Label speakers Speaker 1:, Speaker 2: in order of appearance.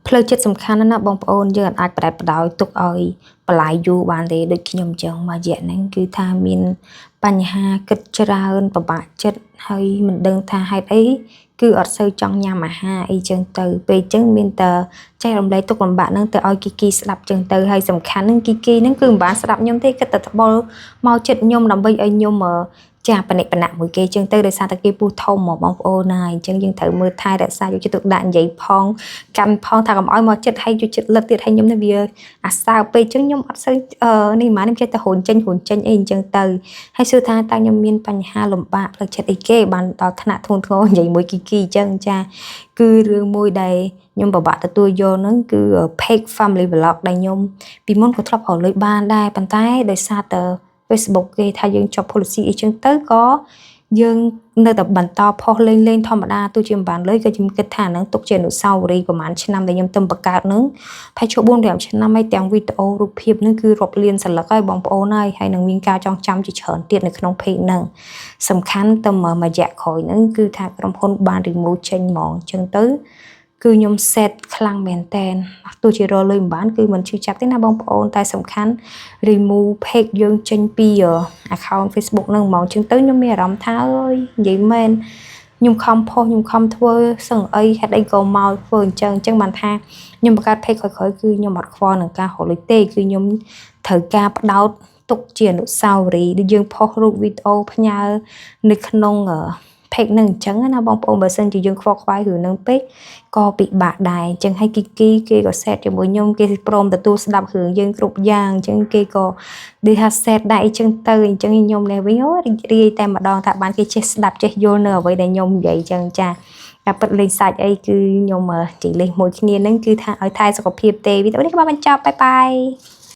Speaker 1: ផ្លូវចិត្តសំខាន់ណាស់ណាបងប្អូនយើងអាចបដិបដោយទុកឲ្យបន្លាយយូរបានទេដូចខ្ញុំអញ្ចឹងមួយរយៈហ្នឹងគឺថាមានបញ្ហាគិតច្រើនពិបាកចិត្តហើយមិនដឹងថាហេតុអីគឺអត់សូវចង់ញ៉ាំអាហារអីចឹងទៅពេលអញ្ចឹងមានតែចែករំលែកទុក្ខលំបាកហ្នឹងទៅឲ្យគីគីស្ដាប់ចឹងទៅហើយសំខាន់ហ្នឹងគីគីហ្នឹងគឺមិនបានស្ដាប់ខ្ញុំទេគិតតែត្បុលមកចិត្តខ្ញុំដើម្បីឲ្យខ្ញុំចាបនិបណៈមួយគេចឹងទៅដោយសារតែគេពោះធំមកបងប្អូនណាអញ្ចឹងយើងត្រូវមើលថែរក្សាយកចិត្តទុកដាក់និយាយផងកាន់ផងថាកុំឲ្យមកចិត្តហើយយកចិត្តលឹកទៀតហើយខ្ញុំនេះវាអាសើពេកចឹងខ្ញុំអត់សូវនេះហ្មងខ្ញុំចេះតែរុញចេញរុញចេញអីអញ្ចឹងទៅហើយសួរថាតើខ្ញុំមានបញ្ហាលំបាកផ្លូវចិត្តអីគេបានដល់ថ្នាក់ធ្ងន់ធ្ងរនិយាយមួយគីគីអញ្ចឹងចាគឺរឿងមួយដែលខ្ញុំពិបាកទទួលយកហ្នឹងគឺ page family vlog ដែលខ្ញុំពីមុនក៏ធ្លាប់រកលុយបានដែរប៉ុន្តែដោយសារតែ Facebook គេថាយើងជាប់ policy អីចឹងទៅក៏យើងនៅតែបន្តផុសលេងលេងធម្មតាទោះជាមិនបានលុយក៏ខ្ញុំគិតថាហ្នឹងទុកជាអនុស្សាវរីយ៍ប្រហែលឆ្នាំដែលខ្ញុំទៅបង្កើតហ្នឹងប្រហែលជួ4 5ឆ្នាំហើយទាំងវីដេអូរូបភាពហ្នឹងគឺរាប់លានសន្លឹកហើយបងប្អូនហើយហើយនឹងមានការចងចាំជាច្រើនទៀតនៅក្នុង page ហ្នឹងសំខាន់ទៅមួយរយៈក្រោយហ្នឹងគឺថាក្រុមហ៊ុនបាន remove ចេញហ្មងអញ្ចឹងទៅគឺខ្ញុំ sad ខ្លាំងមែនតែនទោះជារកលុយមិនបានគឺមិនឈឺចាប់ទេណាបងប្អូនតែសំខាន់ remove page យើងចេញពី account Facebook ហ្នឹងហ្មងអញ្ចឹងទៅខ្ញុំមានអារម្មណ៍ថាអើយនិយាយមែនខ្ញុំខំផុសខ្ញុំខំធ្វើសឹងអីហេតុអីក៏មកធ្វើអញ្ចឹងអញ្ចឹងបានថាខ្ញុំបង្កើត page ក្រោយៗគឺខ្ញុំអត់ខ្វល់នឹងការរកលុយទេគឺខ្ញុំត្រូវការផ្ដោតទុកជាអនុស្សាវរីយ៍ដូចយើងផុសរូបវីដេអូផ្ញើនៅក្នុង page នឹងអញ្ចឹងណាបងប្អូនបើសិនជាយើងខ្វល់ខ្វាយរឿងហ្នឹងពេកក៏ពិបាកដែរអញ្ចឹងហើយគីគីគេក៏ sad ជាមួយខ្ញុំគេព្រមទទួលស្ដាប់រឿងយើងគ្រប់យ៉ាងអញ្ចឹងគេក៏ដូចថា sad ដែរអញ្ចឹងទៅអញ្ចឹងខ្ញុំនេះវិញអូរីករាយតែម្ដងថាបានគេចេះស្ដាប់ចេះយល់នៅអ្វីដែលខ្ញុំនិយាយអញ្ចឹងចាការពិតលេងសាច់អីគឺខ្ញុំនិយាយលេងមួយគ្នាហ្នឹងគឺថាឲ្យថែសុខភាពទេវីដេអូនេះក៏បានបញ្ចប់bye bye.